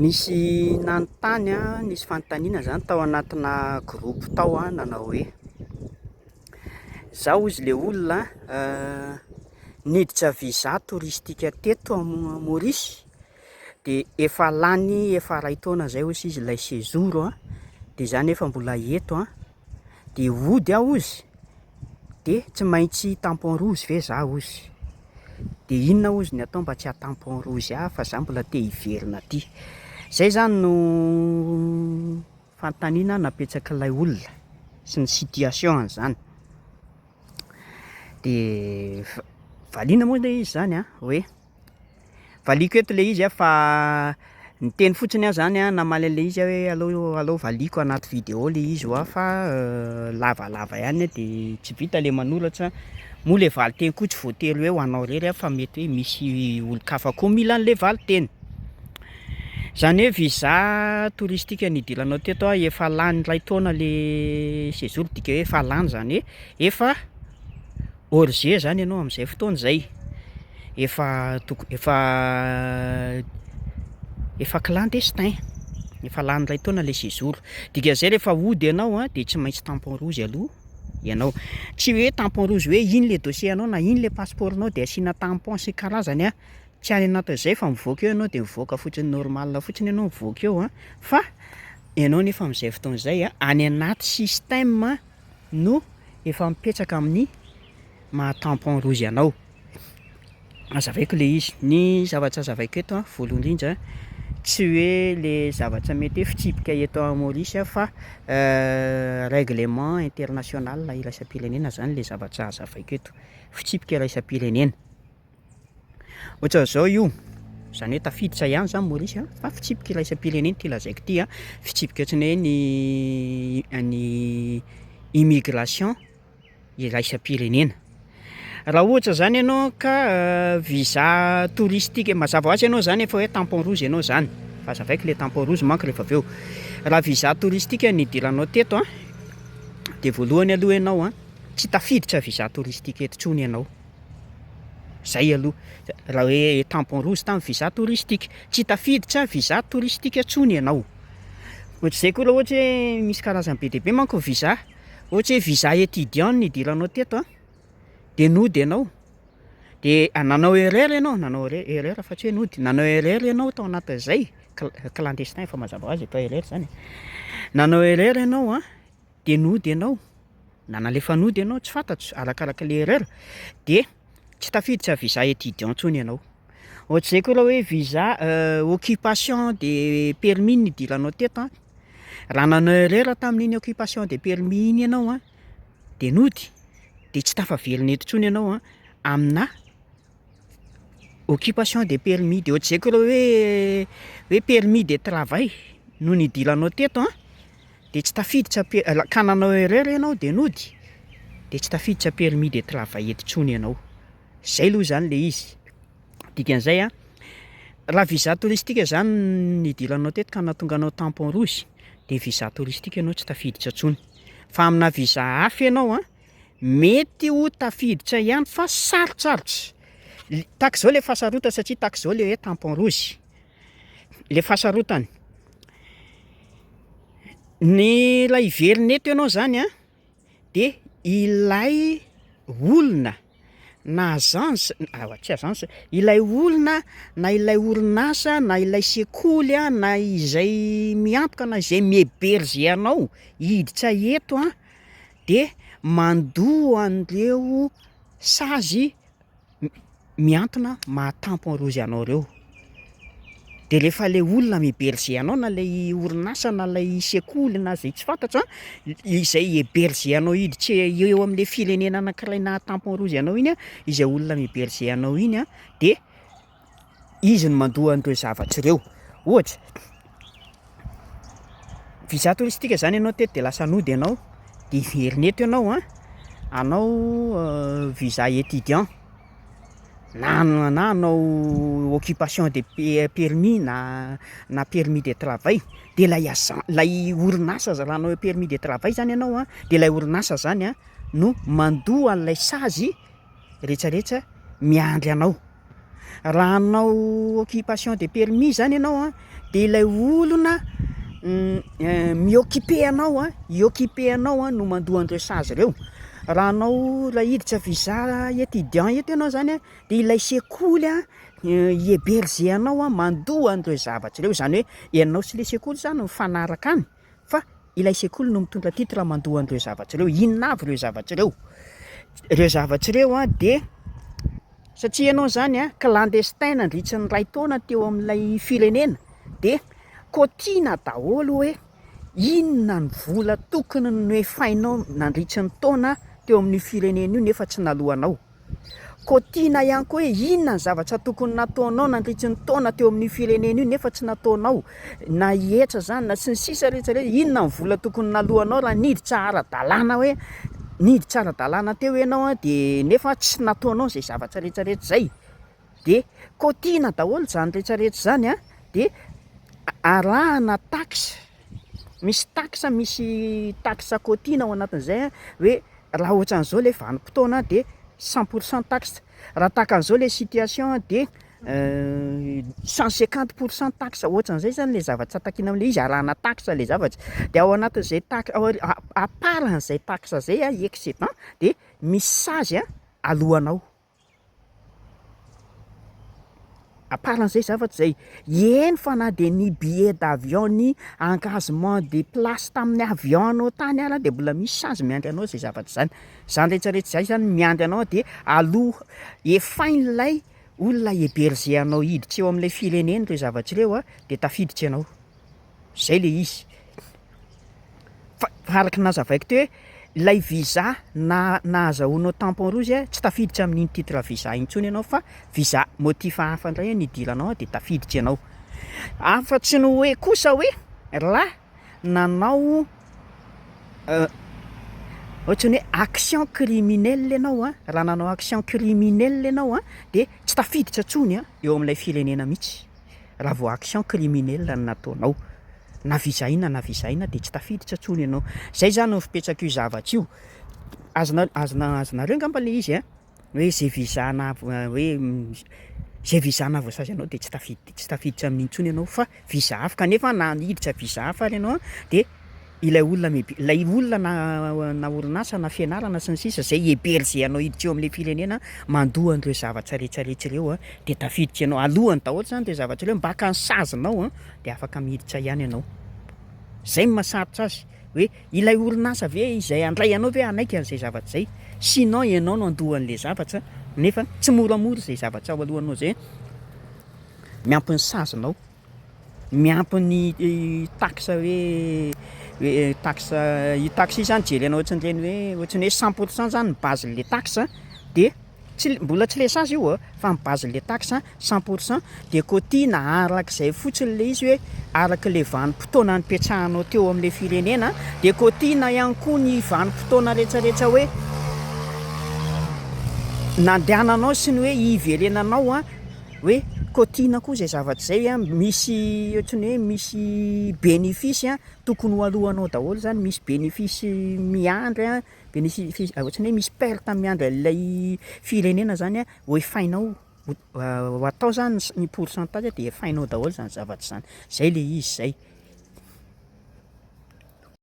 Nisy nanontany a, nisy fanontaniana zany tao anatina groupe tao a, nanao hoe: zaho hozy le olona niditra visa touristique teto Maurice, de efa lany, efa 1 taona zay hozy izy lay séjour a, de za nefa mbola eto a, de hody aho hozy, de tsy maintsy tampon rouge ve za hozy? De inona hozy ny atao mba tsy haha-tampon rouge ahy fa za mbola te hiverina aty? Zay zany no fanontaniana napetsak'ilay olona sy ny situation an'izany. De valiana moa le izy zany a, hoe valiako eto le izy a, fa niteny fotsiny aho zany a, namaly an'le izy aho hoe aleo aleo valiako anaty vidéo le izy hoa fa lavalava ihany de tsy vita le manoratra, moa le valinteny koa tsy voatery hoe ho anao irery a fa mety hoe misy olon-kafa koa mila an'le valinteny. Zany hoe visa touristique nidiranao teto a, efa lany 1 taona le séjour, dika hoe efa lany zany hoe efa hors jeu zany ianao am'zay fotoana zay, efa toko- efa efa clandestin, efa lany 1 taona le séjour, dikan'izay rehefa hody ianao a de tsy maintsy tampon rouge aloha ianao, tsy hoe tampon rouge hoe iny le dossier anao na iny le passeport-nao de asiana tampon sy karazany a, tsy any anatin'izay fa mivoaka eo ianao de mivoaka fotsiny normal fotsiny ianao mivoaka eo a, fa ianao nefa am'zay fotoana zay a any anaty système no efa mipetraka amin'ny maha-tampon rouge anao. Hazavaiko le izy, ny zavatra hazavaiko eto a, voalohany indrindra tsy hoe le zavatra mety hoe fitsipika eto à Maurice a fa règlement international iraisam-pirenena zany le zavatra hazavaiko eto, fitsipika iraisam-pirenena. Ohatran'izao io, zany hoe tafiditra ihany zany Maurice a fa fitsipika iraisam-pirenena ty lazaiko ty a, fitsipika ohatran'ny hoe ny immigration iraisam-pirenena. Raha ohatra zany ianao ka visa touristique, mazava ho azy ianao zany efa hoe tampon rouge ianao zany, fa hazavaiko le tampon rouge manko rehefa avy eo. Raha visa touristique nidiranao teto a, de voalohany aloha ianao a tsy tafiditra visa touristique eto intsony ianao, zay aloha raha hoe tampon rouge tamin'ny visa touristique, tsy tafiditra visa touristique intsony ianao. Ohatr'izay koa raha ohatra hoe misy karazany be dia be manko ny visa, ohatra hoe visa étudiant nidiranao teto a, de nody ianao, de nanao erreur ianao, nanao erreur fa tsy hoe nody, nanao erreur ianao tao anatin'izay, clandestin efa mazava ho azy atao erreur zany e, nanao erreur ianao a de nody ianao, na nalefa nody ianao tsy fantatro arakaraka le erreur, de tsy tafiditra visa étudiant intsony ianao. Ohatr'izay koa raha hoe visa occupation de permis nidiranao teto a, raha nanao erreur tamin'iny occupation de permis iny ianao a de nody, de tsy tafaverina eto intsony ianao a aminà occupation de permis. De ohatr'izay koa raha hoe permis de travail no nidiranao teto a, de tsy tafiditra pe- ka nanao erreur ianao de nody, de tsy tafiditra permis de travail eto intsony ianao, zay aloha zany le izy. Dikan'izay a, raha visa touristique zany nidiranao teto ka nahatonga anao tampon rouge, de visa touristique ianao tsy tafiditra intsony, fa aminà visa hafa ianao a mety ho tafiditra ihany fa sarotsarotra, tahak'izao le fahasarotana satria tahak'izao le hoe tampon rouge, le fahasarotany, ny raha hiverina eto ianao zany a de ilay olona na agence, tsy agence, ilay olona na ilay orinasa na ilay sekoly a na izay miantoka na izay mi-héberger anao hiditra eto a de mandoa an'ireo sazy mihantona maha-tampon rouge anao reo, de rehefa le olona mi-héberger anao na lay orinasa na lay sekoly na zay tsy fantatro a, izay héberger anao hiditra eo am'le firenena anankiray naha-tampon rouge anao iny a, izay olona mi-héberger anao iny a de izy no mandoa an'ireo zavatra ireo, ohatra visa touristique zany ianao teto de lasa nody ianao, de hiverina eto ianao a hanao visa étudiant na hanao occupation de permis na permis de travail, de lay agent lay orinasa raha hanao permis de travail zany ianao a de lay orinasa zany a no mandoa an'lay sazy rehetrarehetra miandry anao. Raha hanao occupation de permis zany ianao a de ilay olona mi-occuper anao a, hi-occuper anao a no mandoa an'ireo sazy reo, raha anao raha hiditra visa étudiant eto ianao zany a de ilay sekoly a hi-héberger anao a mandoa an'ireo zavatra reo, zany hoe ianao sy le sekoly zany mifanaraka any fa ilay sekoly no mitondra titre mandoa an'ireo zavatra reo, inona avy reo zavatra reo? Reo zavatra reo a de satria ianao zany a clandestin nandritry ny ray taona teo amin'ilay firenena de kôtiana daholo hoe inona ny vola tokony noefainao nandritry ny taona teo amin'io firenena io nefa tsy naloanao, kôtiana ihany koa hoe inona ny zavatra tokony nataonao nandritry ny taona teo amin'io firenena io nefa tsy nataonao, na hetra zany na sy ny sisa rehetra rehetra, inona ny vola tokony naloanao raha niditra ara-dalàna hoe niditra ara-dalàna teo ianao a de nefa tsy nataonao zay zavatra rehetra rehetra zay, de kôtiana daholo zany rehetra rehetra zany a de arahana taxe, misy taxe misy taxe kôtiana ao anatin'izay a hoe raha ohatran'izao le vanim-potoana de 100% taxe, raha tahaka an'izao le situation de 150% taxe, ohatran'izay zany le zavatra takiana am'le izy, arahana taxe le zavatra, de ao anatin'izay taxe à part an'izay taxe zay a excédent de misy sazy a aloanao. À part an'izay zavatra zay, eny fa na de ny billet d'avion, ny engagement de place tamin'ny avion anao tany ara de mbola misy sazy miandry anao zay zavatra zany, zany rehetrarehetra zay zany miandry anao de aloa efain'ilay olona héberger anao hiditra eo am'lay firenena reo zavatra reo a de tafiditra ianao, zay le izy. Fa araky ny nazavaiko teo hoe ilay visa na nahazahoanao tampon rouge a tsy tafiditra amin'iny titre visa intsony ianao fa visa motif hafa indray no idiranao de tafiditra ianao, afa-tsy ny hoe kosa hoe raha nanao ohatrany hoe action criminelle ianao a, raha nanao action criminelle ianao a de tsy tafiditra ntsony a eo am'lay firenena mihitsy raha vao action criminelle no nataonao, na visa inona na visa inona de tsy tafiditra ntsony ianao, zay zany no fipetrak'io zavatra io, azona azona azonareo angamba le izy a, hoe zay visa na hoe zay visa nahavoasazy anao de tsy tafidi- tsy tafiditra amin'iny intsony ianao fa visa hafa, kanefa na niditra visa hafa ary ianao a de ilay olona mibe- lay olona na orinasa na fianarana sy ny sisa zay hi-héberger anao hiditra eo am'le firenena mandoa an'ireo zavatra rehetrarehetra ireo a de tafiditra ianao, alohany daholo zany reo zavatra reo mbaka ny sazinao a de afaka miditra ihany ianao, zay no mahasarotra azy hoe ilay orinasa ve izay handray anao ve hanaiky an'izay zavatra zay, sinon ianao no handoa an'le zavatra nefa tsy moramora zay zavatra ao alohanao zay miampy ny sazinao, miampy ny taxe hoe hoe taxe io taxe io zany jerenao ohatran'ireny hoe ohatran'ny hoe 100% zany ny base-n'le taxe de tsy mbola tsy le sazy io a fa ny base-n'le taxe 100% de kôtiana arak'izay fotsiny le izy hoe arak'le vanim-potoana nipetrahanao teo am'le firenena de kôtiana ihany koa ny vanim-potoana rehetrarehetra hoe nandehananao sy ny hoe hiverenanao a hoe kôtiana koa zay zavatra zay a, misy ohatran'ny hoe misy bénéfice a tokony ho aloanao daholo zany, misy bénéfice miandry a, bénéfice ohatran'ny hoe misy perte miandry an'ilay firenena zany a ho efainao ho atao zany ny pourcentage de efainao daholo zany zavatra zany, zay le izy zay.